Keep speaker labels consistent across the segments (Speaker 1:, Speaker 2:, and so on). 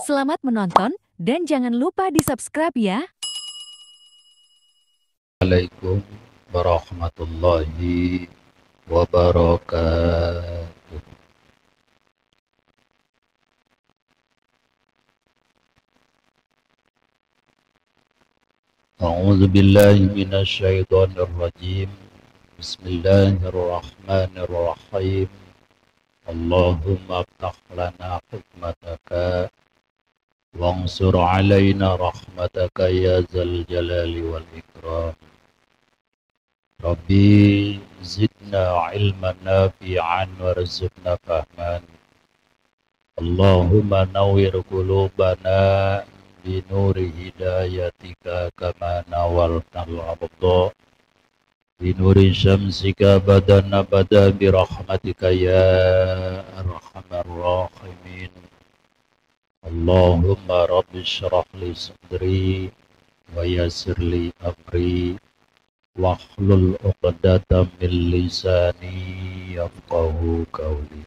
Speaker 1: Selamat menonton dan jangan lupa di-subscribe ya.
Speaker 2: Assalamualaikum warahmatullahi wabarakatuh. A'udzu billahi minasyaitonir rajim. Bismillahirrahmanirrahim. Allahumma aftah lana hikmataka wansur alaina rahmataka ya zal jalali wal ikram. Rabbi zidna ilman nafi'an warzuqna fahman. Allahumma nawwir qulubana binuri hidayatika kama nawwartal arda binuri syamsika badan abada birahmatika ya arhamar rahimin. Allahumma rabbi syrah li sadri wa yassir li amri wahlul 'uqdatam min lisani yafqahu qawli.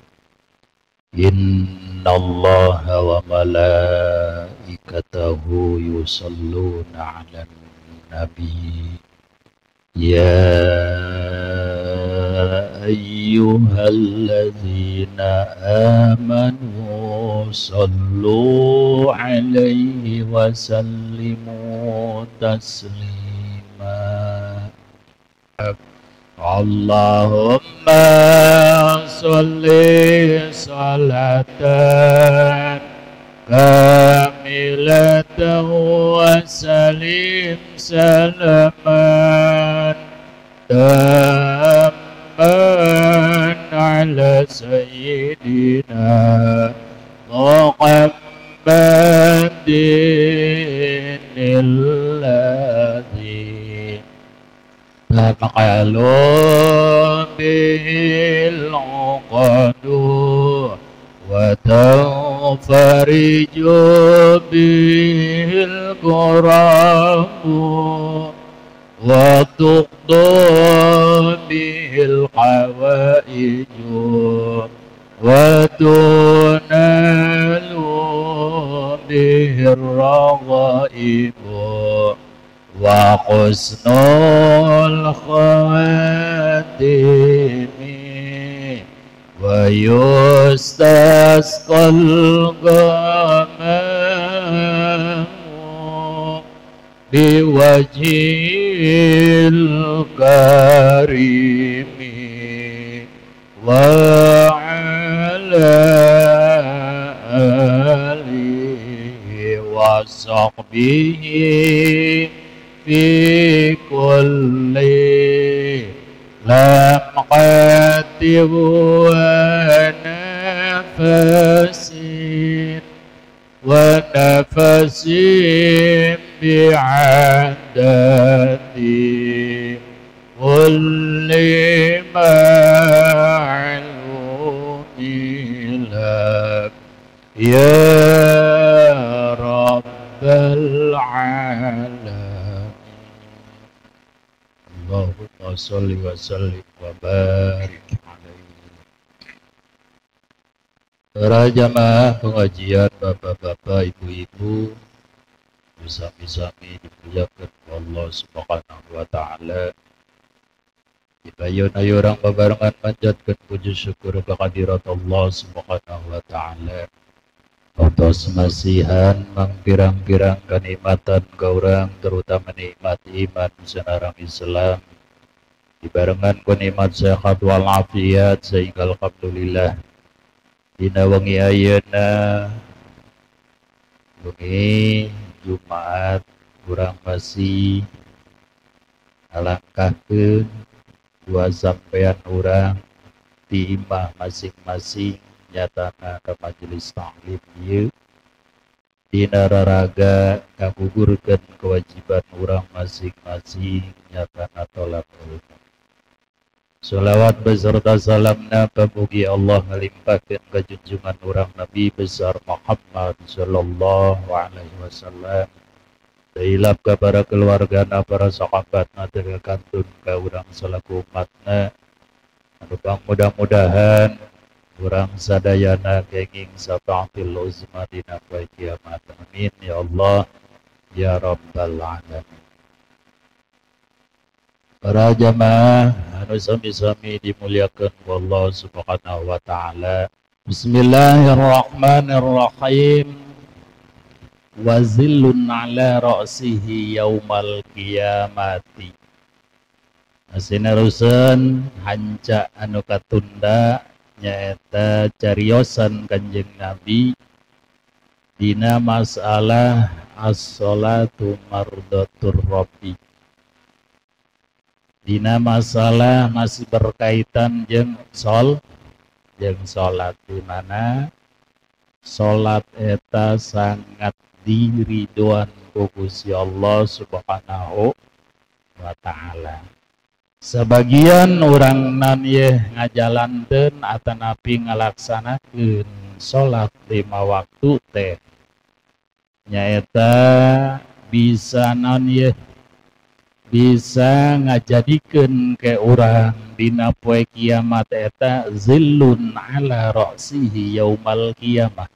Speaker 2: Innallaha wa malaikatahu yusalluna 'alan nabi ya ayyuhalladzina amanu sallu 'alaihi wa sallimu taslima. Allahumma sholli salatan kamilatan wa salim salaman tamman ala sayyidina Muhammadin alladzi taqalu bihil uqadu wa tanfariju bihil kurabu wa tuqdu bihil hawaiju wa tunalu bihir raghaibu wa husnul khatimi wa yustasqal ghamamu biwajhil karimi wa ala alihi wa sahbihi fi kulli lamhatin wa nafasin wa nafasin bi'adadi kulli ma'lumin lak ya rabbal alamin. Allahumma sholli wa sallim wa barik alaihi. Para jamaah pengajian, bapak-bapak, ibu-ibu, sami-sami dimuliakan Allah Subhanahu wa taala. Dibayun ayo orang babarengan panjatkeun puji syukur kehadirat Allah Subhanahu wa taala. Atas masihan mangpirang-pirang kenikmatan ka urang, terutama nikmat iman senarang Islam dibarengan ku nikmat sehat walafiat, sehingga alhamdulillah dina wengi ayeuna wengi Jumat urang masih alangkahkeun dua sampean urang di imah masing-masing nyatana ke majelis taklim ieu dina raraga ngagugurkeun kewajiban urang masing-masing nyatana tolak ilmu. Sholawat beserta salamna pamugi Allah ngalimpahkeun ka junjungan urang Nabi besar Muhammad sallallahu alaihi wasallam. Hilap ka para keluargana, para sahabatna, teu kantun ka urang salaku umatna. Anu mudah-mudahan urang sadayana kenging syafaatil uzma dina poe kiamat. Amin ya Allah ya rabbal alamin. Para jamaah anu sami-sami dimuliakan Allah Subhanahu wa taala. Bismillahirrahmanirrahim. Wa zillun ala ra'sihi yaumal qiyamati. Sinaruseun hanca anu katunda nyaeta cariosan Kanjeng Nabi dina masalah as-sholatu mardatur rabbi. Dina masalah masih berkaitan jeung salat, di mana salat eta sangat diridoan ku Gusti Allah Subhanahu wa taala. Sebagian orang nan yeh ngajalankeun atanapi ngalaksanakeun salat 5 waktu teh nyaeta bisa non yeh bisa ngajadikeun ke urang dina poe kiamat eta zillun ala ra'sihi yaumal qiyamah.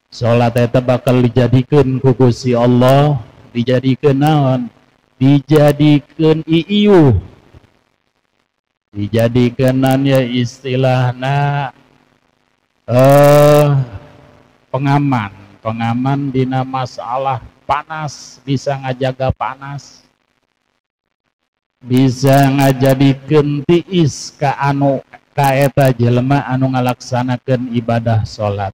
Speaker 2: Salat eta bakal dijadikeun ku Gusti Allah, dijadikeun naon? Dijadikeun iiuh. Dijadikeun ya istilahna pengaman, pengaman dina masalah panas, bisa ngajaga panas. Bisa ngajadikeun tiis ka anu ka eta jelema anu ngalaksanakeun ibadah salat.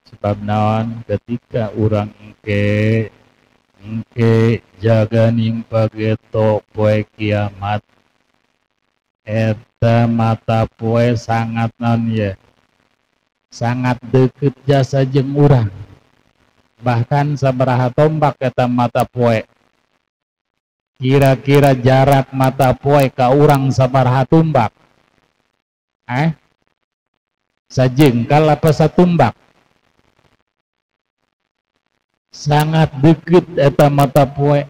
Speaker 2: Sebab naon, ketika urang engke jaga ning pageto poe kiamat eta mata poe sangat naon ya, sangat deket jasa jeung urang. Bahkan sabaraha tombak eta mata poe, kira-kira jarak mata poe ka urang sabaraha tumbak? Sajengkal apa satumbak? Sangat deket eta mata poe.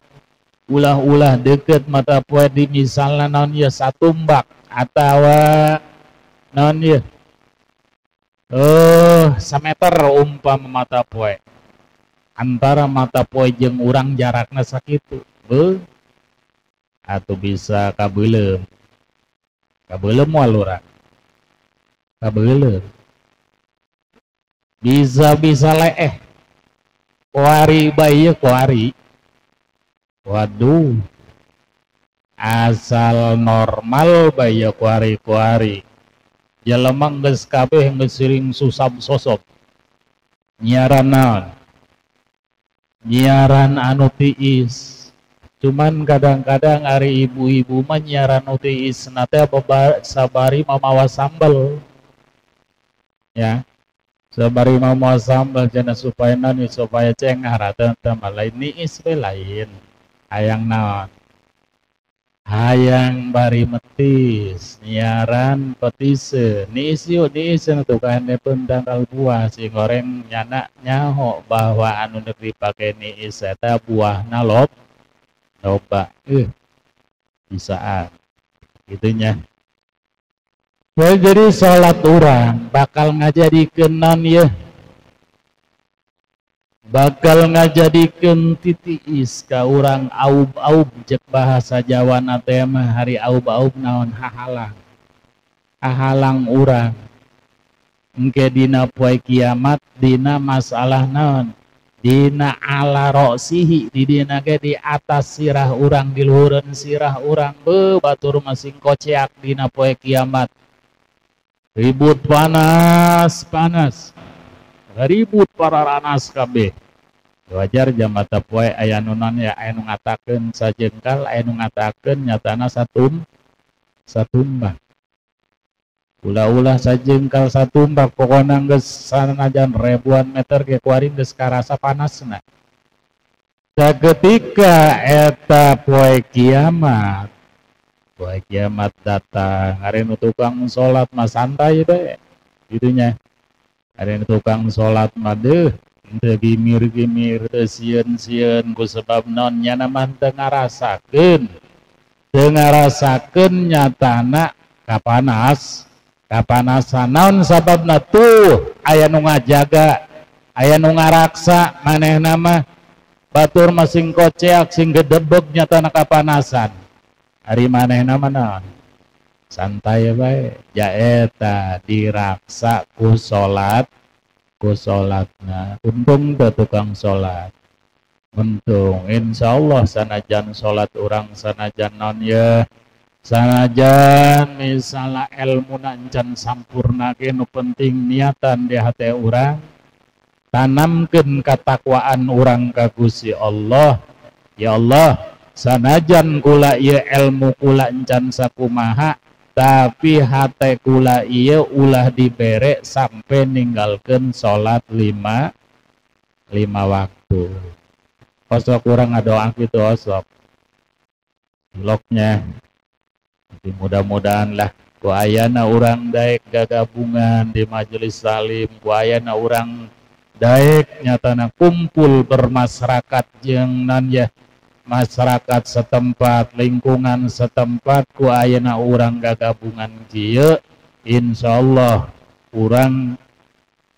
Speaker 2: Ulah-ulah deket mata poe di misalna naon ya satumbak atawa naon ya sameter umpama mata poe. Antara mata poe jeung urang jarakna sakitu. Beuh, atau bisa kabeuleum. Kabeuleum moal urang. Kabeuleum. Bisa-bisa leeh. Kuari bae kuari. Waduh. Asal normal bae kuari-kuari. Jelema geus kabeh geus siring susab sosok. Nyiaran naon? Nyiaran anu tiis. Cuman kadang-kadang ari ibu-ibu mah nyiaran nu tiis na teh sabari mamawa sambel. Ya. Sabari mamawa sambel cenah supaya naon, supaya cengah rata teh lain niis we lain. Hayang naon? Hayang bari metis, nyiaran petise. Niis yuk, niis tukang pun tangkal buah si goreng nyana nyaho bahwa anu neuk dipake niis eta buahna lob. Loba, bisaan gitunya. Ya, jadi salat urang bakal ngajadikeun naon ya, bakal ngajadikeun titiis ka urang aub-aub cek bahasa Jawa na teh mah hari aub-aub naon hahalang, hahalang urang engke dina poe kiamat dina masalah naon, dina ala roksihi, di dina ge di atas sirah urang, di luhureun sirah urang, beuh batur masing koceak dina poe kiamat. Ribut panas panas, ribut para ranas kabeh. Wajar jam mata poe aya nu naon ya, aya nu ngatakeun sajengkal, aya nu ngatakeun nyatana satumbak. Ulah-ulah sajengkal satumbak, pokona geus sanajan ribuan meter ge kuari geus karasa panasna. Nah, ketika eta poe kiamat datang, ari nu tukang salat mah santai bae gitunya. Ari nu tukang salat mah deuh Teu gimir-gimir, teu sieun-sieun ku sebab naon nyana mah teu ngarasakeun. Teu ngarasakeun nyatana kapanasan. Naon sababna tuh aya nu ngajaga, aya nu ngaraksa manehna mah batur mah sing koceak sing gedebeg nyatana kapanasan. Ari manehna mah naon? Santai bae. Jaeta diraksa ku salat, ku salatna. Untung teu tukang salat. Untung insyaallah sanajan salat urang sanajan naon ye, sanajan misalna elmuna encan sampurna ge nu penting niatan di hate urang, tanamkeun katakwaan urang ka Gusti Allah. Ya Allah, sanajan kula ieu elmu kula encan sakumaha, tapi hate kula ieu ulah dibere sampai ninggalkeun salat lima waktu. Osok urang ngadoa kitu osok. Bloknya. Jadi mudah-mudahan lah ku ayana urang daek gagabungan di majelis salim, ku ayana urang daek nyatana kumpul bermasyarakat jeung nan ya masyarakat setempat, lingkungan setempat, ku ayana urang gagabungan kieu, insyaallah urang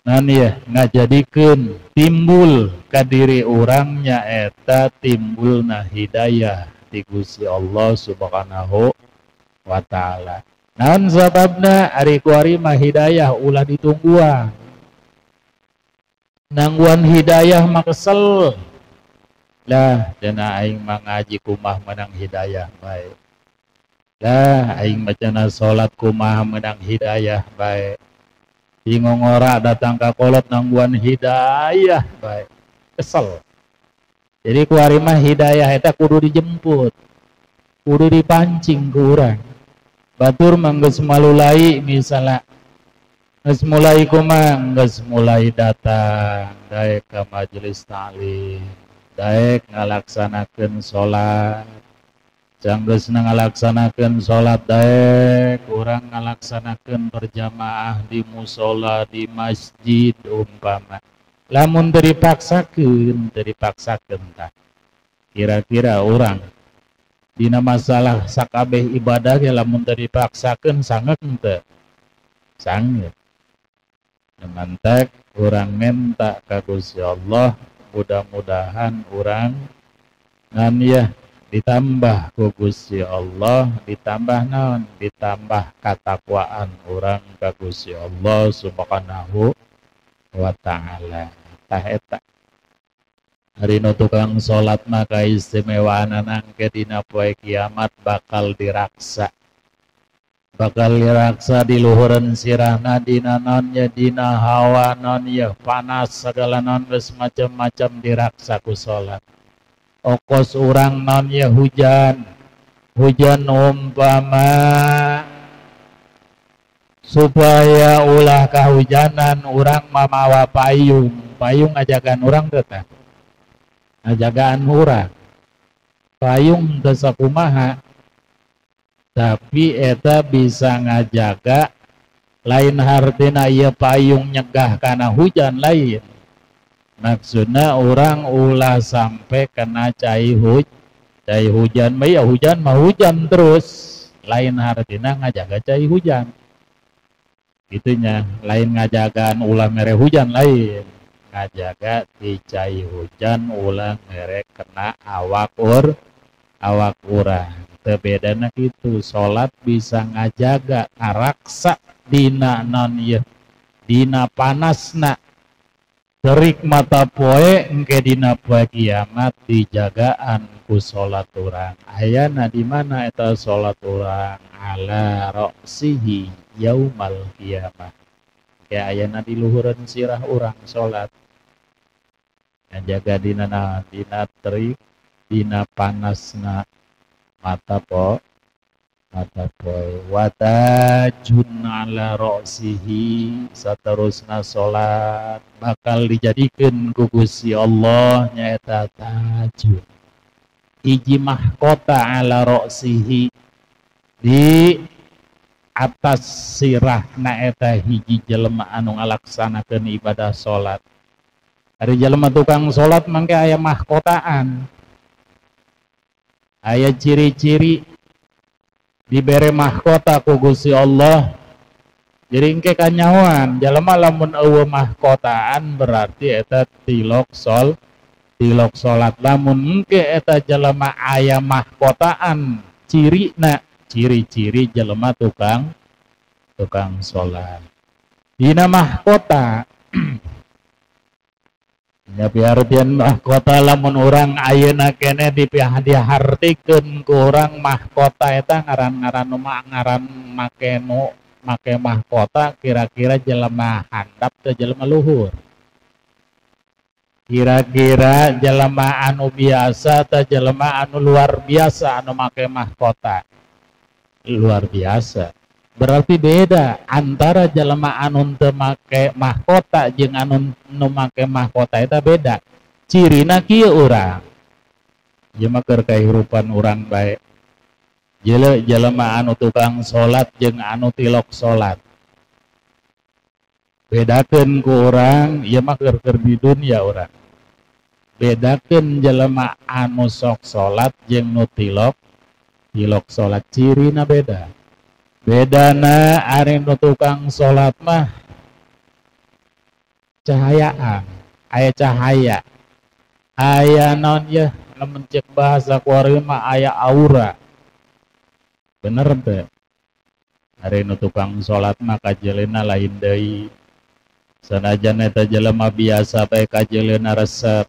Speaker 2: nan ya ngajadikeun timbul ka diri urang nyaeta timbulna hidayah ti Gusti Allah Subhanahu wa taala. Naon sababna ari kuari mah hidayah ulah ditungguan. Nangguan hidayah mah kesel. Lah dina aing mah ngaji kumaha menang hidayah bae. Lah aing macana salat kumaha menang hidayah bae. Ingongora datang ka kolot nangguan hidayah bae. Kesel. Jadi kuari mah hidayah eta kudu dijemput. Kudu dipancing ku urang. Batur mah geus malulai misalna geus mulai kumaha geus mulai datang daek ka majelis taklim, daek ngalaksanakeun salat. Janggeus ngalaksanakeun salat daek urang ngalaksanakeun berjamaah di musala, di masjid umpama. Lamun teu dipaksakeun, teu dipaksakeun tah. Kira-kira urang dina masalah sakabeh ibadah ge lamun teu dipaksakeun sanget henteu? Sanget. Mantek urang menta ka Gusti Allah, mudah-mudahan urang ngan ya ditambah ku Gusti Allah, ditambah naon? Ditambah katakwaan urang ka Gusti Allah Subhanahu wa taala. Tah eta. Ari nu tukang salat mah kaistimewaan angke dina poe kiamat bakal diraksa. Bakal diraksa di luhureun sirahna dina naon ya dina hawa naon ya panas segala naon geus macam-macam diraksa ku salat. Okos urang naon ya hujan. Hujan umpama supaya ulah kahujanan urang mamawa payung. Payung ngajagaan urang teu tah? Ngajagaan urang. Payung teu sakumaha, tapi eta bisa ngajaga lain hartina ieu payung nyegah kana hujan lain. Maksudna urang ulah sampai kena cai hujan mah ya hujan mah hujan terus, lain hartina ngajaga cai hujan. Gitunya, lain ngajagaan ulah mere hujan lain, ngajaga di cai hujan ulah mere kena awak urang. Teu bedana kitu, salat bisa ngajaga ngaraksa dina naon ieu, dina panasna terik mata poe engke dina poe kiamat dijagaan ku salat urang. Ayana di mana eta salat urang? Ala ra'sihi yaumal kiamah. Ke ayana di luhureun sirah urang salat. Ngajaga dina naon? Dina terik, dina panasna mata poe. Watajun ala ra'sihi, saterusna salat bakal dijadikeun ku Gusti Allah nyaeta tajun. Hiji mahkota ala ra'sihi, di atas sirahna eta hiji jelema anu ngalaksanakeun ibadah salat. Ari jelema tukang salat mangke aya mahkotaan. Aya ciri-ciri dibere mahkota ku Gusti Allah. Jadi engke kanyahoan jelema lamun eueuh mahkotaan berarti eta tilok tilok salat. Lamun engke eta jelema aya mahkotaan cirina ciri-ciri jelema tukang salat. Dina mahkota ya piartian mahkota lamun urang ayeuna keneh dihartikeun ku urang mahkota eta ngaran-ngaran nu ngaran make nu make mahkota kira-kira jelema handap teh jelema luhur. Kira-kira jelema anu biasa teh jelema anu luar biasa anu make mahkota. Luar biasa. Berarti beda antara jelema anu teu make mahkota jeung anu nu make mahkota eta beda. Cirina kieu urang. Ieu mah keur kahirupan urang bae. Jelema anu tukang salat jeung anu tilok salat. Bedakeun ku urang, ieu mah keur di dunia urang. Bedakeun jelema anu sok salat jeung nu tilok salat cirina beda. Bedana ari nu tukang salat mah cahayaan, aya cahaya. Aya naon yeuh lamun ceuk bahasa kuari mah aya aura. Bener teh. Ari nu tukang salat mah kajeleuna lain deui. Sanajan eta jelema biasa bae kajeleuna resep.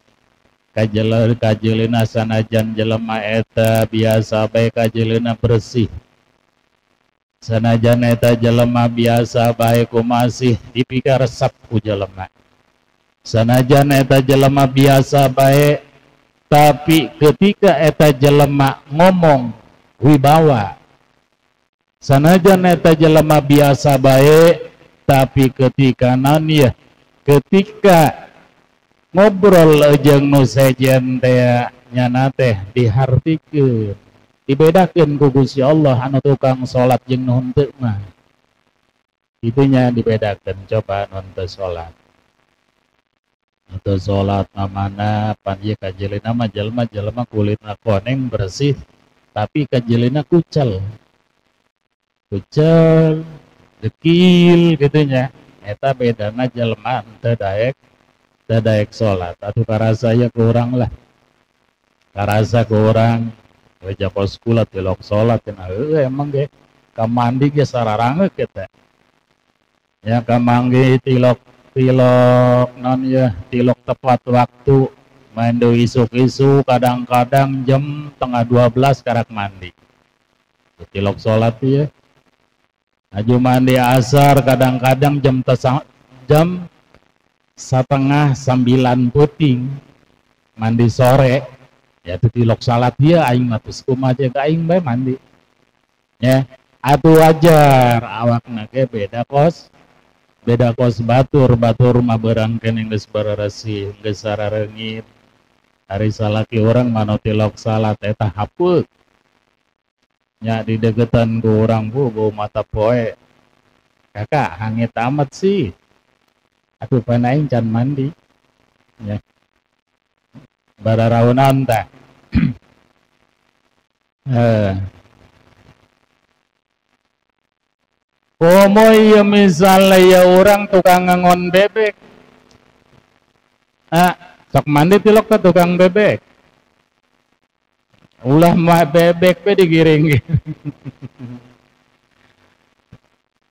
Speaker 2: Kajeleuna sanajan jelema eta biasa bae kajeleuna bersih. Sanajan eta jelema biasa bae kumasih dipika resep ku jelema. Sanajan eta jelema biasa bae tapi ketika eta jelema ngomong wibawa. Sanajan eta jelema biasa bae tapi ketika naon ya ketika ngobrol jeung nu sejen teh nyana teh dihartikeun. Dibedakeun ku Gusti Allah anu tukang salat jeung nu henteu mah. Itunya dibedakeun coba nu henteu salat. Henteu salat mah mana pan ieu kajeleuna mah jelema-jelema kulitna koneng bersih tapi kajeleuna kucel. Kucel, dekil kitu nya. Eta bedana jelema henteu daek salat. Atuh karasa ya kurang lah. Karasa kurang wajah kos kula tilok salat cenah heueuh emang ge kamandi ge sararangeuk eta. Ya kamanggi tilok non ya tilok tepat waktu main deui isuk-isuk kadang-kadang jam 11:30 karak mandi. Tilok salat ya. Aju mandi asar kadang-kadang jam 8:30 peuting mandi sore. Ya itu tilok salat dia aing mah geus kumaha jeung aing bae mandi. Ya, atuh wajar awakna ge beda kos batur, batur mah beurang keneh geus bararasih, geus sarareungit. Ari salaki urang mah nu tilok salat eta hapeuk. Nya didegetan ku urang bu bau mata poe. Kakak hangit amat sih. Atuh pan aing can mandi. Ya. Bararaunan teh. Komo ieu misalnya ya orang tukang ngangon bebek. Ah, sok mandi tilok ke tukang bebek. Ulah mah bebek be digiring.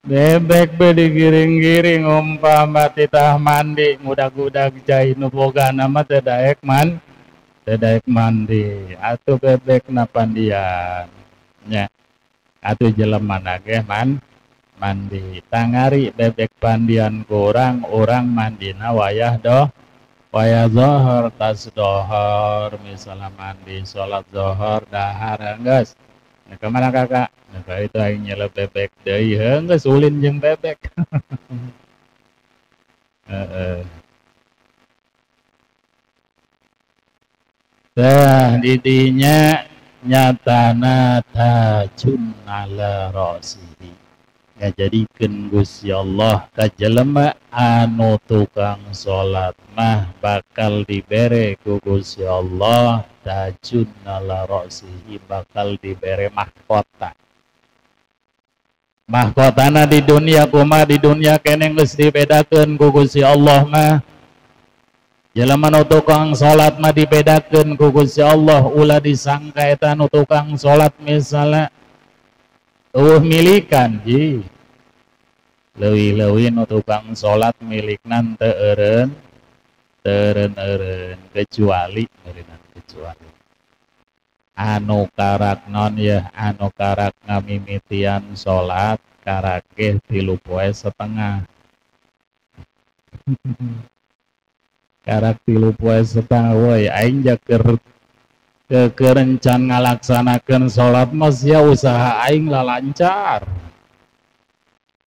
Speaker 2: Bebek be digiring-giring umpama titah mandi ngudag-udag jai nu bogana mah teu daek man. Teu daek mandi atuh bebek na pandian nya. Atuh jelema na ge mandi tangari bebek pandian kurang orang mandina wayah doh wayah zohor tas dohor misalnya mandi sholat zohor dahar geus. Nah kemana kakak? Nah itu aing nyelep bebek deui heuh geus ulin jeung bebek. Heeh. Tah didinya nyatana tajun ala ra'sihi. Ngajadikeun Gusti Allah ka jelema anu tukang salat mah bakal dibere ku Gusti Allah tajun ala ra'sihi, bakal dibere mahkota. Mahkotana di dunia kumaha, di dunia keneh geus dibedakeun ku Gusti Allah mah. Jelema nu tukang salat mah dibedakeun ku Gusti Allah, ulah disangka eta nu tukang salat misalnya eueuh milikan ji. Leuwih-leuwih nu tukang salat milikna teu eureun, teu eureun-eureun kecuali meureunan kecuali anu karak non ya, anu karak ngamimitian salat karak ge 3 poe setengah. Karak 3 poe setengah woi aing jaker kekerencan ngalaksanakeun salat mah sia usaha aing lah lancar.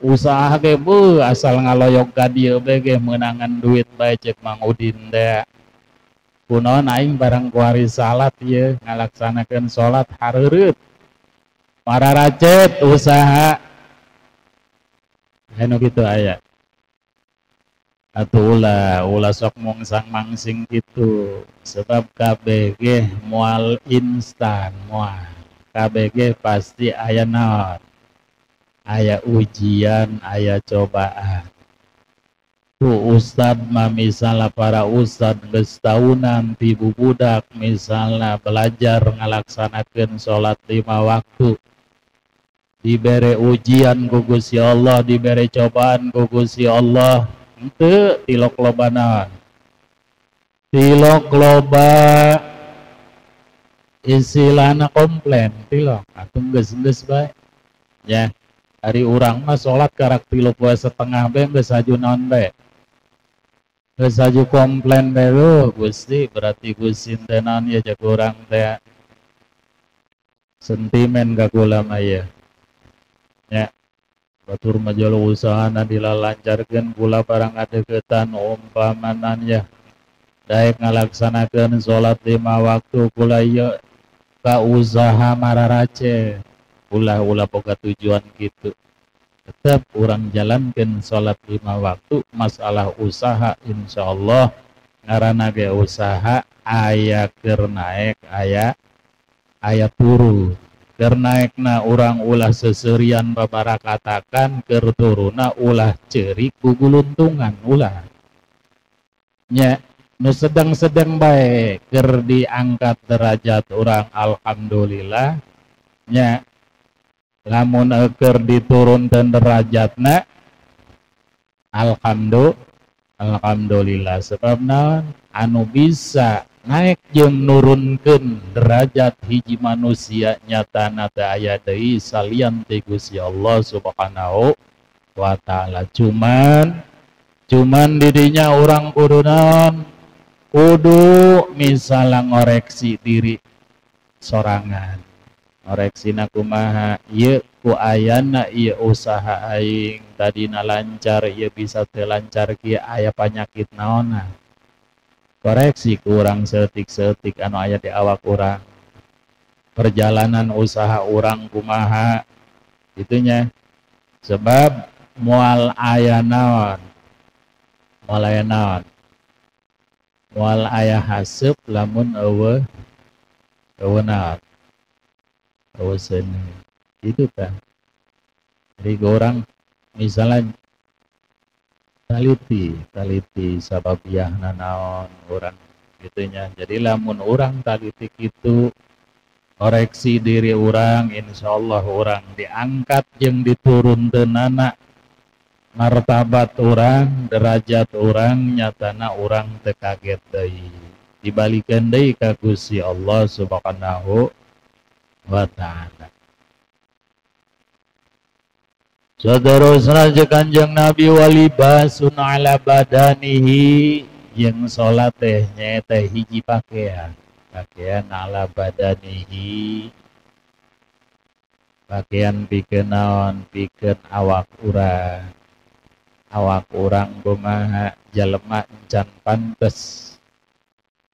Speaker 2: Usaha ge beuh asal ngaloyok ka dieu bae ge meunangan duit bae cek Mang Udin teh. Kunaon aing barang kuari salat ieu ngalaksanakeun salat hareureut. Mararacet usaha. Anu kitu aya. Atuh ulah sok mungsang mangsing gitu, sebab KBG moal instan, moal KBG pasti aya naon, aya ujian, aya cobaan. Tuh ustad mah misalnya para ustad geus taunan ti bubudak misalnya belajar ngalaksanakeun salat 5 waktu, dibere ujian ku Gusti Allah, dibere cobaan ku Gusti Allah. Henteu tilok loba naon, tilok loba istilahna komplain, tilok atuh geus-geus bae ya. Ari urang mah salat karak 3 poe setengah bae geus aju naon bae, geus aju komplain bae. Leuh Gusti, berarti Gusti teh naon ya cek urang teh sentimen ka kula mah ya. Ya batur mah jolo usahana dilalancarkeun kula barang adeukeutan umpamanan ya daek ngalaksanakeun salat 5 waktu kula ieu ka usaha mararace, ulah-ulah boga tujuan gitu. Tetap urang jalankeun salat 5 waktu, masalah usaha insyaallah ngaranna ge usaha aya keur naek aya turun. Keur naekna urang ulah seserian babarakatakan, keur turunna ulah ceurik guguluntungan ulah. Nya nu sedang-sedang bae keur diangkat derajat urang alhamdulillah nya. Lamun keur diturunkeun derajatna alhamdulillah, sebab naon anu bisa naik jeung nurunkeun derajat hiji manusia nyatana teu aya deui salian ti Gusti Allah Subhanahu wa taala. Cuman didinya urang kudu naon, kudu misalnya ngoreksi diri sorangan. Ngoreksina kumaha ieu ku ayana ieu usaha aing tadina lancar ieu bisa teu lancar kieu aya panyakit naonna. Koreksi kurang setik-setik anu aya di awak urang. Perjalanan usaha urang kumaha itunya. Sebab moal aya naon, moal aya naon, moal aya haseup lamun eueuh naon, eueuh seuneu. Gitu kan. Jadi orang misalnya taliti sababiahna naon urang gitunya. Jadi lamun urang taliti kitu koreksi diri urang, insyaallah urang diangkat jeung diturunkeunana martabat urang, derajat urang, nyatana urang teu kaget deui. Dibalikeun deui ka Gusti Allah Subhanahu wa taala. Saterusna jeung Kanjeng Nabi walibasun ala badanihi, jeung salat teh nyaeta hiji pakaian, pakaian ala badanihi, pakaian pikeun naon, pikeun awak urang. Awak urang kumaha jelema can pantes,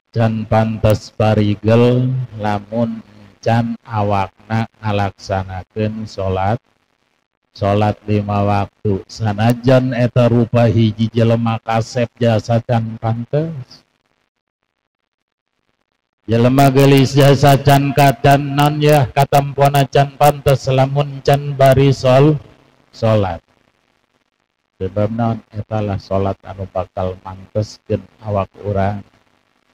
Speaker 2: can pantes parigel lamun can awakna ngalaksanakeun salat Salat 5 waktu sanajan eta rupa hiji jelema kasep jasa can pantes. Jelema geulis jasa can kacan non ya katampona can pantes lamun can bari salat. Sebab naon eta lah salat anu bakal manteskeun awak urang,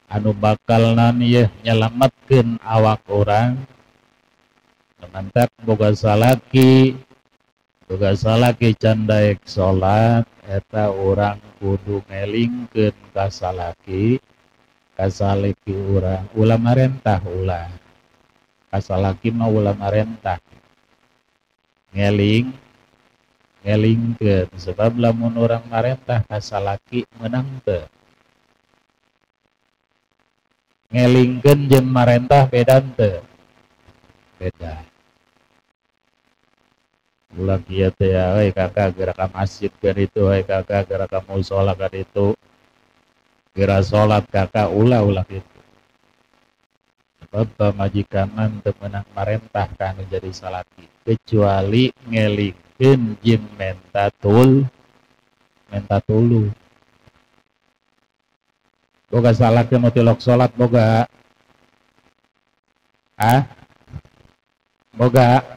Speaker 2: anu bakal non yeuh nyelametkeun awak urang. Mantak boga salaki can daek salat eta urang kudu ngelingkeun ka salaki urang, ulah marentah ulah. Ka salaki mah ulah marentah. Ngelingkeun sebab lamun urang marentah ka salaki meunang teu. Ngelingkeun jeung marentah beda teu? Beda. Ulah kieu teh euy kakak geura ka masjid ka ditu, euy kakak geura ka mushola ka ditu, geura salat kakak, ulah kitu. Sebab pamajikan teu meunang marentah ka anu jadi salaki kecuali ngelingkeun jeung menta tulung. Boga salaki nu tilok salat boga? Ah? Boga?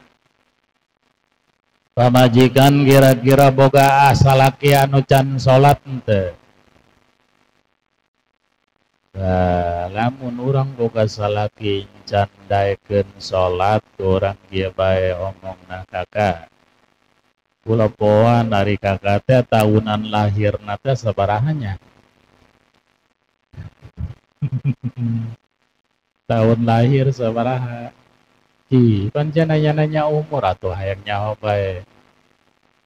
Speaker 2: Pamajikan kira-kira boga salaki anu can salat henteu? Nah, lamun urang boga salaki can daekeun salat, urang kieu bae omongna kakak. Kula poan ari kakak teh tahunan lahirna teh sabaraha nya? Tahun lahir sabaraha? Ih, pan nanya-nanya umur atuh hayang nyaho bae.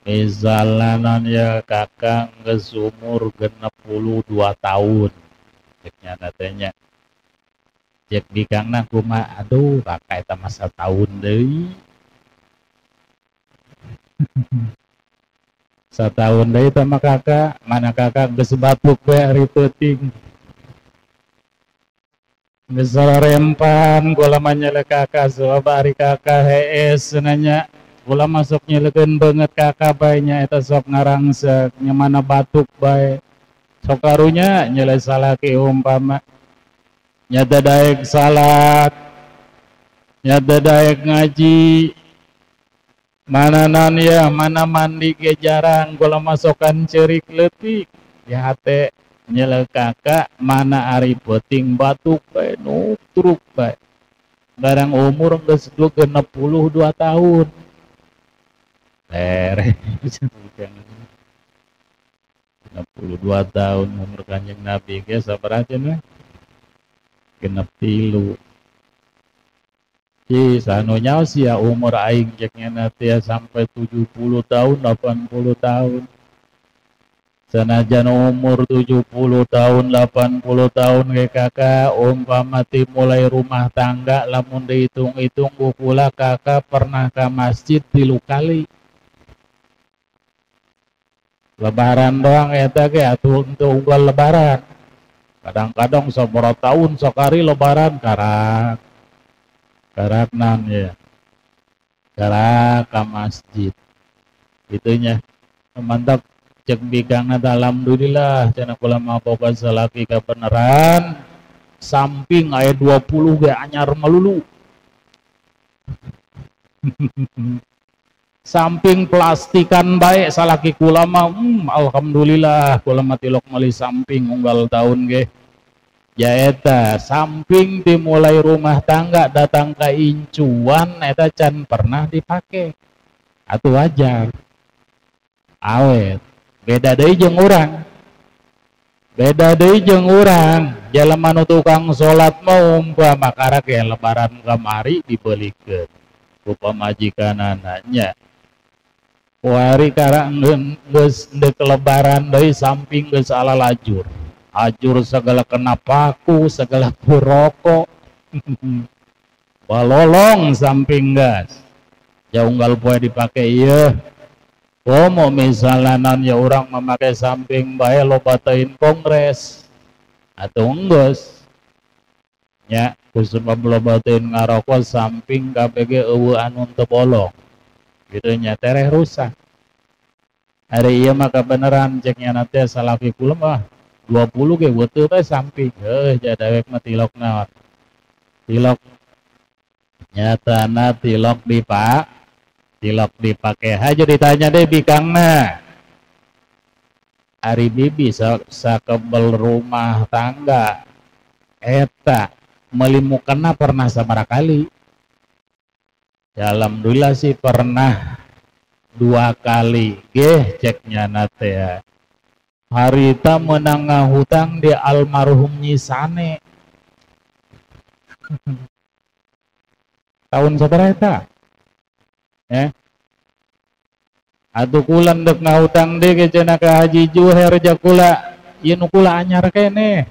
Speaker 2: Misalna non ya kakak geus umur 62 tahun. Cek nyana teh nya. Cek bikangna kumaha? Aduh, kakak eta mah sataun deui. Sataun deui teh mah kakak, mana kakak geus batuk bae ari peuting. Geus rempan kula mah nyelek kakak sebab ari kakak hees nanya kula masuk nyelekeun beungeut kakak bae nya eta sok ngarangsek nya mana batuk bae. Sok karunya nyelek salaki umpama nya teu daek salat, nya teu daek ngaji, mana nan ya mana mandi ge jarang kula masokan ceurik leutik di hate. Nyelek kakak mana ari peuting batuk bae nutruk bae. Barang umur geus 62 tahun. Tere 62 tahun umur Kanjeng Nabi ge sabaraha cenah? 63. Ci sanu nyaho sia umur aing cek nya teh sampai 70 tahun 80 tahun. Sanajan umur 70 tahun 80 tahun ge kakak umpama ti mulai rumah tangga lamun dihitung-hitung ku kula kakak pernah ka masjid 3 kali. Lebaran doang eta ge atuh untuk unggal lebaran. Kadang-kadang sabaraha tahun sakali lebaran karak. Karaknan ya. Karak ka masjid. Itunya mantap. Cek bikangna alhamdulillah cenah kula mah boga salaki kabeneran samping aya 20 ge anyar melulu. Samping plastikan bae salaki kula mah, alhamdulillah kula mah tilok meuli samping unggal tahun ge. Ya eta samping dimulai rumah tangga datang ka incuan eta can pernah dipake. Atuh wajar. Awet. Beda deui jeung urang. Beda deui jeung urang. Jelema nu tukang salat mah umpama karak ge lebaran kamari dibeulikeun ku pamajikanana nya. Kuari karak geus deuk lebaran deui samping geus alalajur. Ajur segala kena paku, segala ku rokok. Balolong samping gas. Ya unggal poe dipake ieu. Komo misalnya non ya orang memakai samping bae loba teuing kongres atau enggeus nya kusebab loba teuing ngarokok samping KPG eueuh anu teu bolong. Gitu nya tereh rusak. Hari ieu mah kabeneran cek nya teh salaki kula mah 20 ge weuteut teh samping. Heuh jadawek mah tilok naon. Tilok nyatana tilok dipak, tilok dipake haja ditanya deh bikangna. Ari bibi sakebel rumah tangga eta meuli mukena pernah sabaraha kali? Ya, alhamdulillah sih pernah 2 kali geh ceknya nate ya. Harita menang ngahutang di almarhum Nyisane. Tahun sabaraha eta? Ya. Atuh kula ndek ngahutang deui ge cenah ka Haji Juher jakula ieu nu kula anyar keneh.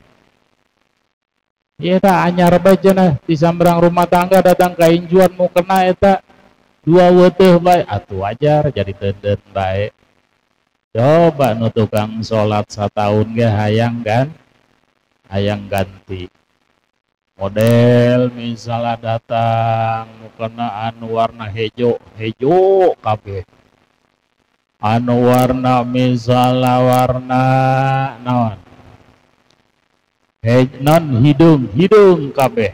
Speaker 2: Ieu eta anyar bae cenah di sambrang rumah tangga datang ka injuan mukena eta 2 weuteeh bae atuh wajar jadi denden bae. Coba nu tukang salat sataun ge hayang kan? Hayang ganti. Model misalnya datang mukena anu warna hejo, hejo kabeh. Anu warna misalnya warna naon? Non hidung, hidung kabeh.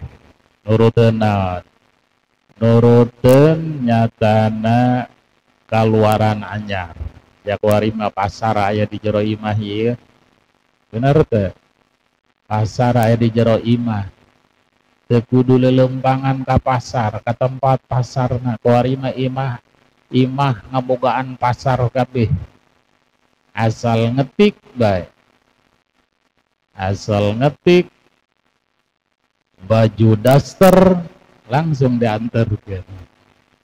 Speaker 2: Nuruteun naon? Nuruteun nyatana kaluaran anyar. Ya kuari mah pasar aya di jero imah ieu. Bener teu? Pasar aya di jero imah. Teu kudu lelempangan ka pasar, ka tempat pasarna. Kuari mah imah imah ngabogaan pasar kabeh. Asal ngetik bae. Asal ngetik baju daster langsung diantarkeun.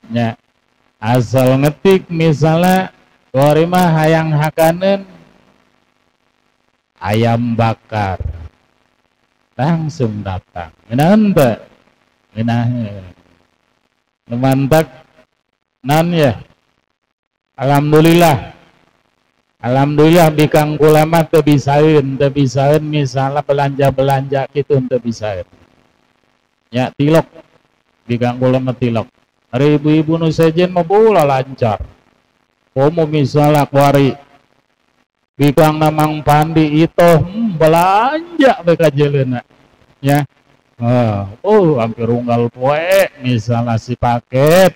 Speaker 2: Nya asal ngetik misalnya kuari mah hayang hakaneun ayam bakar langsung datang. Ngeunaheun teu? Ngeunaheun. Nu mantak non ya. Alhamdulillah. Alhamdulillah bikang kula mah teu bisaeun, teu bisaeun misalnya belanja-belanja kitu teu bisaeun. Ya tilok bikang kula mah tilok. Ari ibu-ibu nu sejen mah bola lancar. Komo misalnya kuari bikang Mang Pandi itu belanja bae ka jeleuna. Ya. Oh, hampir unggal poe misalnya si paket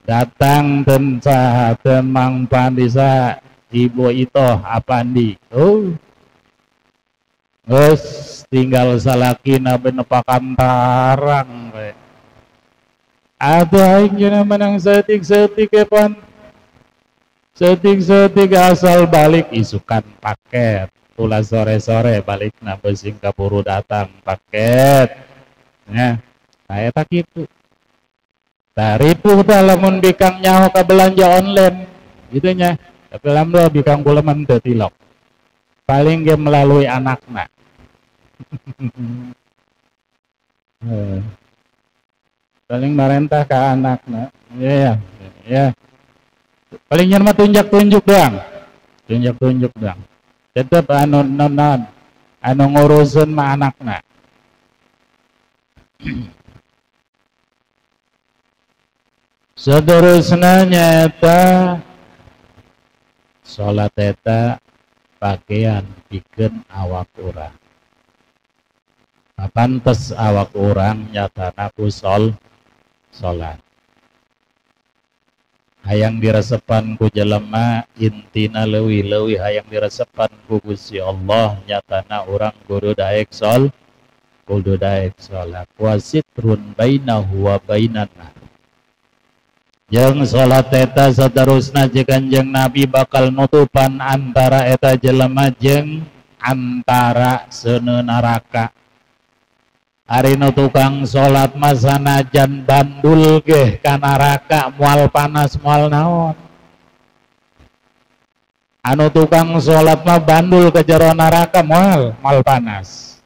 Speaker 2: datang ten saha ten Mang Pandi saha Ibu itu Apandi. Oh. Geus tinggal salakina benepakan tarang we. Atuh aing cenah menang saeutik-saeutik ge pan. Saeutik-saeutik asal balik isukan paket. Ulah sore-sore balikna beusing kaburu datang paket. Nya, nah eta kitu. Tah ripuh tah lamun bikang nyaho ka belanja online gitu nya. Tapi alhamdulillah bikang kula mah teu tilok. Paling ge melalui anakna. Paling marentah ka anakna. Ya ya. Ya. Paling nyen mah tunjuk-tunjuk doang. Tunjuk-tunjuk doang. Tetep anu non anu ngurusun mah anakna. Seterusnya nyata salat eta pakaian pikeun awak urang. Pantes awak urang nyatana ku salat. Hayang diresepan ku jelema intina leuwih-leuwih hayang diresepan ku Gusti Allah nyatana urang kudu daek kudu daek salat. Wa sitrun bainahu wa bainan. Jeung salat eta saterusna jeung Kanjeng Nabi bakal nutupan antara eta jelema jeung antara seuneu neraka. Ari nu tukang salat mah sanajan bandul geh ka neraka moal panas moal naon. Anu tukang salat mah bandul ke jero neraka moal panas.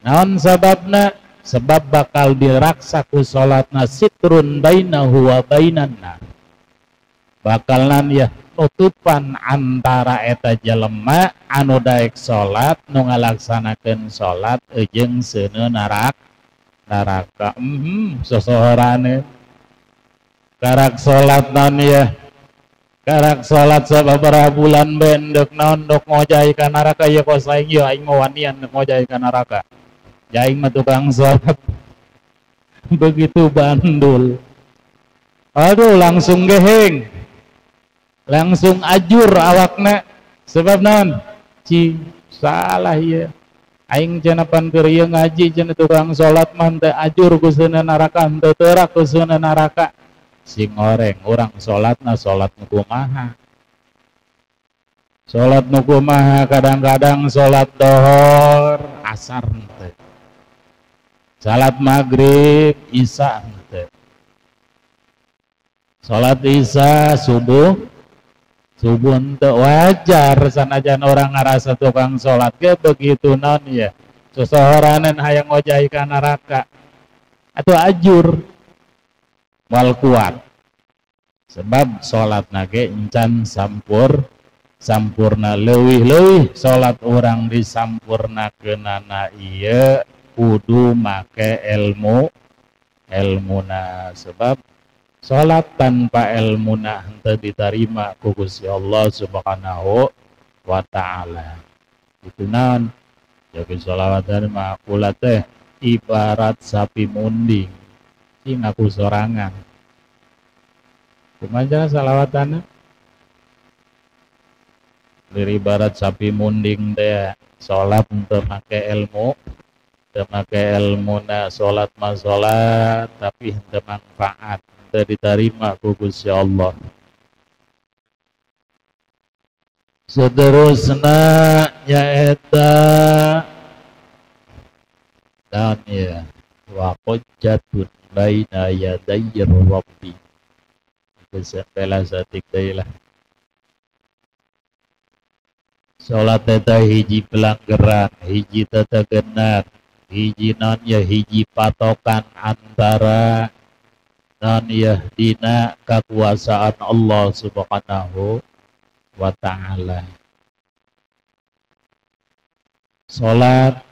Speaker 2: Naon sababna? Sebab bakal diraksa ku salatna sitrun bainahu wa bainan nar. Bakalan ya nutupan antara eta jelema anu daek salat nu ngalaksanakeun salat jeung seuneu neraka. Sosohorane. Karak salat naon ya? Karak salat sababaraha bulan bendek naon dok ngojay ka neraka ya kos aing ya aing mah wanian dek ngojay ka neraka. Aing mah tukang salat. Begitu bandul. Aduh langsung geheng. Langsung ajur awakna sebab naon? Ci salah ieu. Aing cenah pan keur ieu ngaji cenah tukang salat mah teu ajur ku seuneu neraka, henteu teurak ku seuneu neraka. Sing oreng urang salatna salat nu kumaha? Salat nu kumaha kadang-kadang salat dohor, asar henteu. Salat maghrib, isya henteu. Salat isya, subuh subuh henteu wajar sanajan orang ngarasa tukang salat ge begitu naon ya. Sosohoranan hayang ngojay ka neraka. Atuh ajur moal kuat. Sebab salatna ge encan sampurna leuwih-leuwih salat urang disampurnakeunana ieu kudu make ilmu ilmuna sebab salat tanpa ilmuna henteu ditarima ku Gusti Allah Subhanahu wa taala. Itu naon? Jadi sholawatan mah kula teh ibarat sapi munding. Cing aku sorangan. Kumaha salawatanna? Dari ibarat sapi munding teh salat henteu make ilmu, teu make ilmuna salat mah salat tapi henteu manfaat. Diterima ku Gusti Allah. Seterusna nyaeta dan ya wa qajjatun baina yadayir rabbi. Kesempela satik deui lah. Salat eta hiji pelanggaran, hiji tetegenan, hiji non ya hiji patokan antara non ya dina kekuasaan Allah Subhanahu wa ta'ala. Salat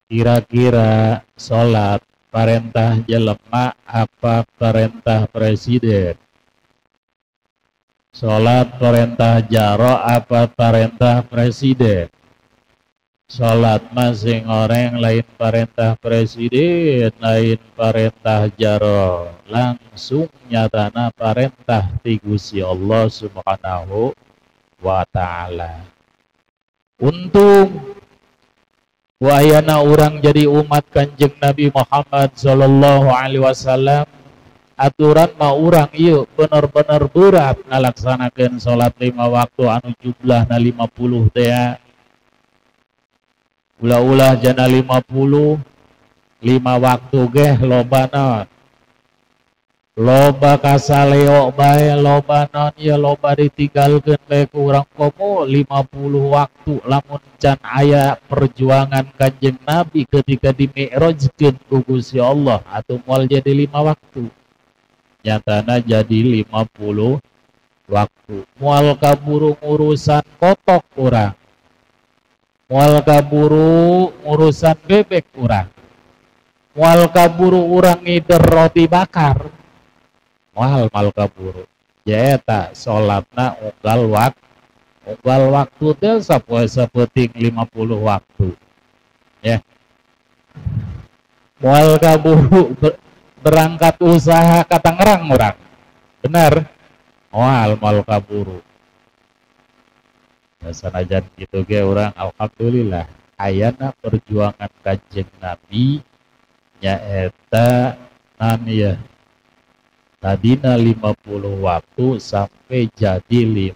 Speaker 2: kira-kira salat perintah jelema apa perintah presiden? Salat perintah jaro apa perintah presiden? Salat masing orang lain perintah presiden, lain perintah jaro, langsung nyatana perintah ti Gusti Allah Subhanahu wa ta'ala. Untung wayana urang jadi umat Kanjeng Nabi Muhammad sallallahu alaihi wasallam, aturan mah urang ieu bener-bener berat ngalaksanakeun salat 5 waktu anu jumlahna 50 teh. Ulah-ulah jana 50 5 waktu geh loba naon, loba kasaleo bae, loba naon ya loba ditinggalkeun bae ku urang komo 50 waktu lamun can aya perjuangan Kanjeng Nabi ketika dimi'rajkeun ku Gusti Allah atuh moal jadi 5 waktu, nyatana jadi 50 waktu. Moal kaburu urusan kotok urang, moal kaburu urusan bebek urang, moal kaburu urang ngider roti bakar, moal mal kaburu. Nyaeta salatna unggal waktu teh sapoe sapeuting 50 waktu ya. Moal kaburu berangkat usaha ka Tangerang urang, bener moal mal kaburu. Sanajan gitu ge urang alhamdulillah ayana perjuangan Kanjeng Nabi nyaeta nan ya tadina 50 waktu sampai jadi 5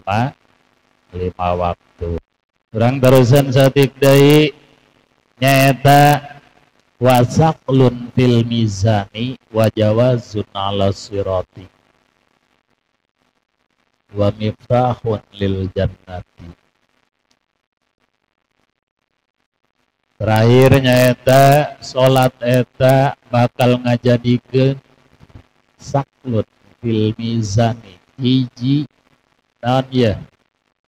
Speaker 2: waktu. Urang terusan satik deui nyaeta wasaqlun fil mizani wa jawazun ala sirati wa miftahun lil jannati. Terakhir nyaeta salat eta bakal ngajadikeun saklut fil mizani, hiji naon ya,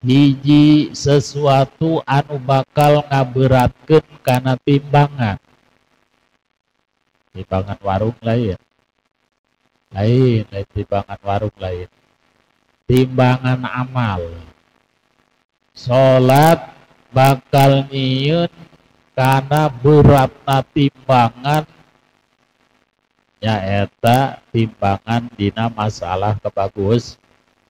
Speaker 2: hiji sesuatu anu bakal ngaberatkeun kana timbangan, timbangan warung lah ya. Lain, lain timbangan warung lain. Timbangan amal. Salat bakal nyieun kana beratna timbangan nyaeta timbangan dina masalah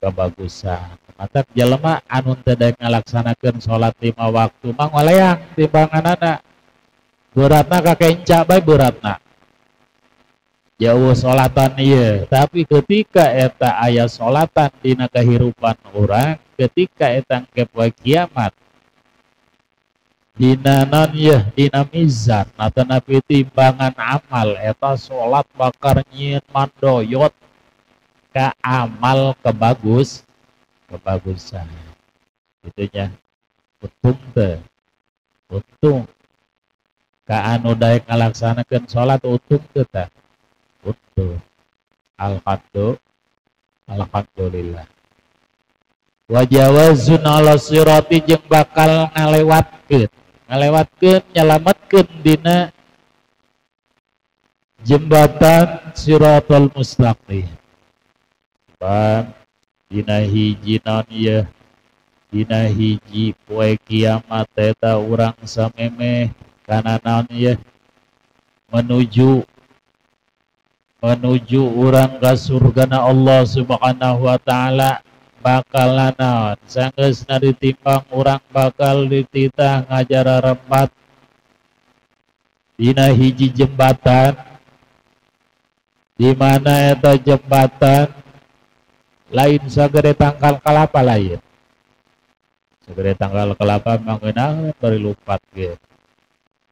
Speaker 2: kebagusan. Matak jelema anu teu daek ngalaksanakeun salat 5 waktu mah ngoleang timbanganana. Beratna kakenca bae beratna. Jauh salatan ieu, tapi ketika eta aya salatan dina kehidupan urang, ketika eta engke poe kiamat dina naon yeuh dina mizan atanapi timbangan amal eta salat bakal nyieun mandoyot ka amal kebagusan. Itunya untung teh. Untung ka anu daek ngalaksanakeun salat untung teh tah. Untung. Alhamdulillah. Wa jawazun ala sirati jeung bakal ngalewatkeun nyelametkeun dina jembatan siratal mustaqim. Bang dina hiji naon ieu dina hiji poe kiamat eta urang samemeh kana naon ieu menuju urang ka surgana Allah Subhanahu wa taala bakal naon sanggeusna ditimbang urang bakal dititah ngajara rempat dina hiji jembatan di mana eta jembatan lain sagede tangkal kelapa lain sagede tangkal kelapa mangeunah bari lumpat ge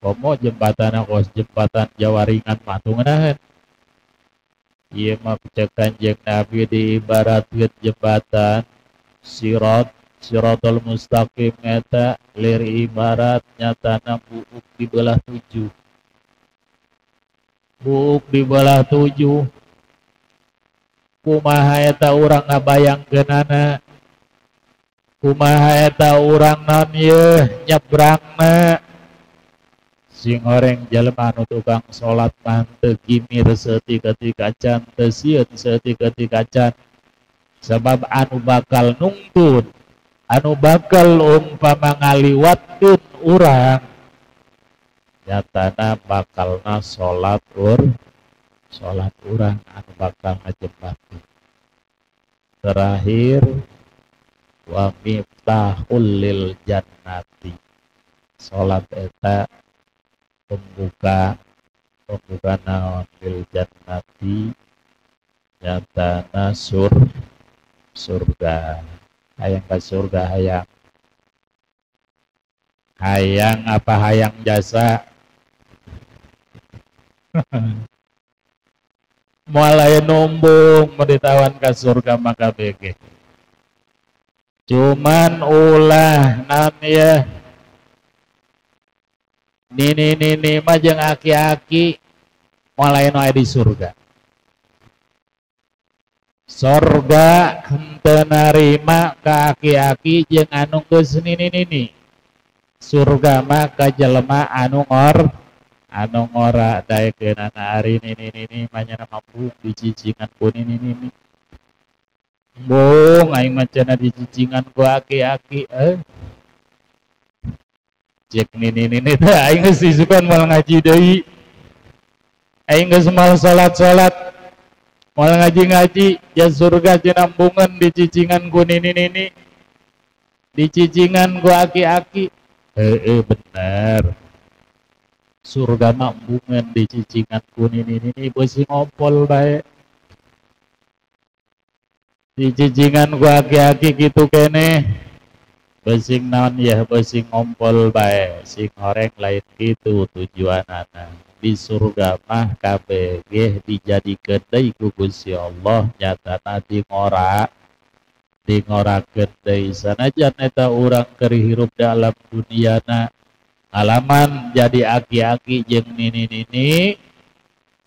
Speaker 2: komo jembatan kos jembatan Jawaringan mah teu ngeunaheun. Ieu mah cek Kanjeng Nabi diibaratkeun jembatan siratal mustaqim eta lir ibarat nyatana buuk di belah tujuh. Buuk di belah tujuh. Kumaha eta urang ngabayangkeunana? Kumaha eta urang naon yeuh nyebrangna? Sing horeng jelema anu tukang salat mah teu gimir seutik ketika can, teu sieun seutik ketika can. Sebab anu bakal nungtun, anu bakal umpama ngaliwatkeun urang nyatana bakalna salat urang anu bakal ngajembatkeun. Terakhir wa miftahul lil jannati. Salat eta pembuka naon lil jannati nyatana surga. Hayang ka surga hayang. Hayang apa hayang jasa? Moal aya numbung mun ditawan ka surga maka bege. Cuman ulah naon ya nini-nini mah jeung aki-aki moal aya nu aya di surga. Sorga henteu narima ka aki-aki jeung anu geus nini-nini. Surga mah ka jelema anu ngora daekeunana ari nini-nini mah nya mambung dicicingan ku nini-nini. Embung aing mah cenah dicicingan ku aki-aki Cek nini-nini teh aing geus isukan moal ngaji deui. Aing geus moal salat-salat, moal ngaji-ngaji, ya surga cenah embungeun dicicingan ku nini-nini. Dicicingan ku aki-aki. Heeh bener. Surga mah embungeun dicicingan ku nini-nini beusi ngompol bae. Dicicingan ku aki-aki kitu keneh. Besing naon ya besing ngompol bae sing horeng lain kitu tujuanana. Di surga mah kabeh dijadikeun deui ku Gusti Allah nyatana di ngorakeun deui sanajan eta urang keur hirup dalam duniana alaman jadi aki-aki jeung nini-nini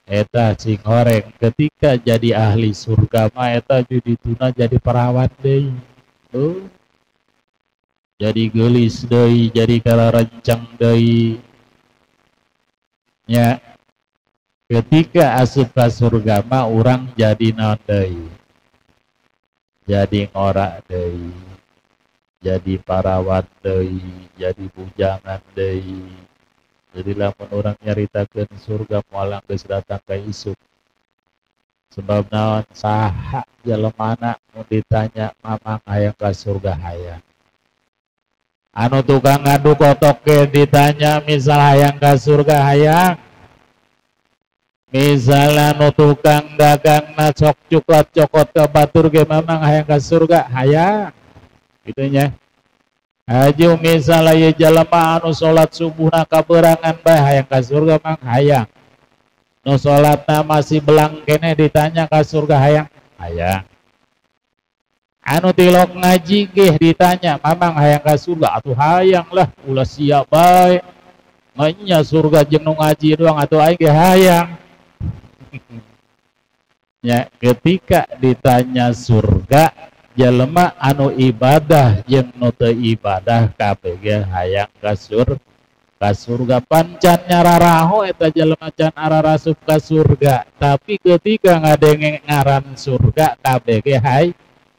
Speaker 2: eta sing horeng ketika jadi ahli surga mah eta judituna jadi perawan deui. Jadi geulis deui, jadi kalarenceng deui. Nya Ketika asup ka surga mah urang jadi naon deui, jadi ngorak deui, jadi parawan deui, jadi bujangan deui. Jadi lamun urang nyaritakeun surga moal geus datang ka isuk. Sebab naon, saha jelemana mun ditanya mamang hayang ka surga hayang. Anu tukang ngadu kotok ge ditanya misal hayang ka surga hayang. Misalnya nu tukang dagang na sok coklat cokot ke batur ge mamang hayang ka surga hayang. Gitu nya. Hayu misalnya ye jelema anu salat subuhna kaberangan bae hayang ka surga mang hayang. Nu salatna masih belang keneh ditanya ka surga hayang hayang. Anu tilok ngaji ge ditanya mamang hayang ka surga atuh hayang lah, ulah sia bae. Manya surga jeung nu ngaji doang atuh aing ge hayang. Ya, ketika ditanya surga jelema anu ibadah jeung nu teu ibadah kabeh ge hayang ka surga. Pancan nyararaho eta jelema can ararasup ka surga, tapi ketika ngadenge ngaran surga kabeh ge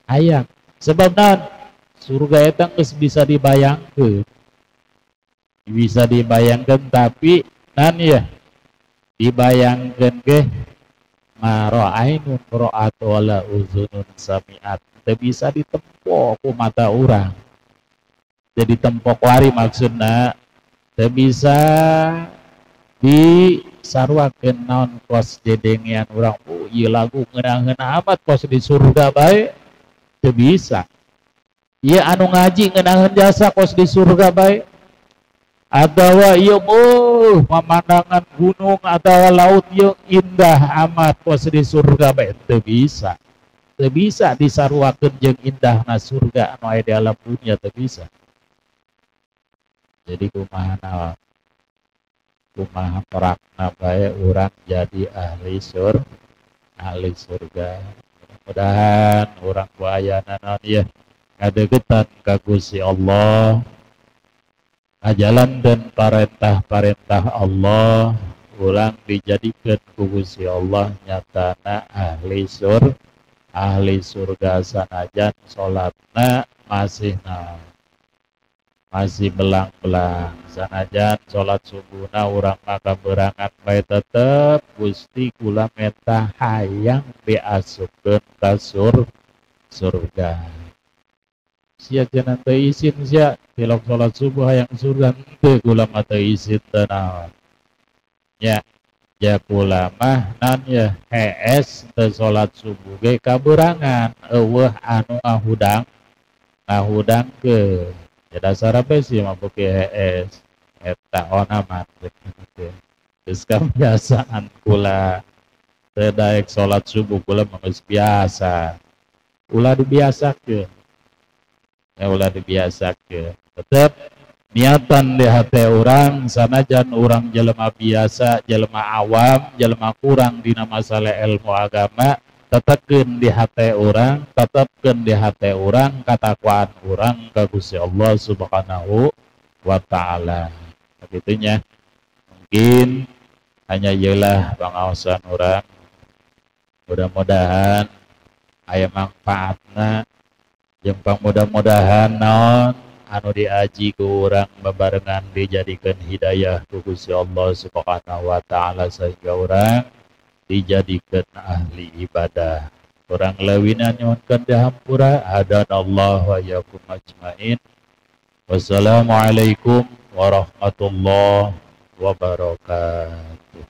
Speaker 2: hayang. Sebab naon? Surga eta geus bisa dibayangkeun. Bisa dibayangkeun tapi nan ya dibayangkeun ge ma ra'ainun ra'at wala uzunun sami'at, teu bisa ditempo ku mata urang. Jadi tempo kuari maksudna teu bisa disaruakeun naon kos dedengean urang. Oh ieu lagu ngeunah-ngeunah amat kos di surga bae, teu bisa. Ieu anu ngaji ngeunaheun jasa kos di surga bae. Atawa ieu pemandangan gunung atau laut ieu indah amat kos di surga bae, teu bisa. Teu bisa disaruakeun jeung indahna surga anu aya di alam dunia, teu bisa. Jadi kumaha naon? Kumaha perakna bae urang jadi ahli surga. Mudah-mudahan urang ku ayana naon ieu ngadeukeutan ka Gusti Allah, ajalan dan parentah-parentah Allah, urang dijadikeun ku Gusti Allah nyatana ahli surga sanajan salatna masih naon, masih belang-belang, sanajan salat subuhna urang mah kaberangan bae tetep Gusti kula menta hayang diasupkeun ka surga. Sia cenah teu isin sia tilok salat subuh hayang surga, henteu kula mah teu isin teu naon. Ya, ya kula mah naon ya hees teu salat subuh ge kaberangan eueuh anu ngahudangkeun. Ya dasar apa sih mah beuki hees eta ona mah geus kabiasaan kula teu daek salat subuh kula mah geus biasa. Ulah dibiasakeun. Ya ulah dibiasakeun. Tetep niatan di hati urang sanajan urang jelema biasa, jelema awam, jelema kurang dina masalah ilmu agama, tetepkeun di hati urang, tetepkeun di hati urang katakwaan urang ka Gusti Allah Subhanahu wa taala. Begitunya. Mungkin hanya ieulah pangaosan urang. Mudah-mudahan aya manfaatna jeung mudah-mudahan naon anu diaji ku urang bebarengan dijadikeun hidayah ku Gusti Allah Subhanahu wa taala sehingga urang dijadikeun ahli ibadah. Urang leuwihna nyuhunkeun dihampura. Hadanallahu wa iyyakum ajmain. Wassalamualaikum warahmatullahi wabarakatuh.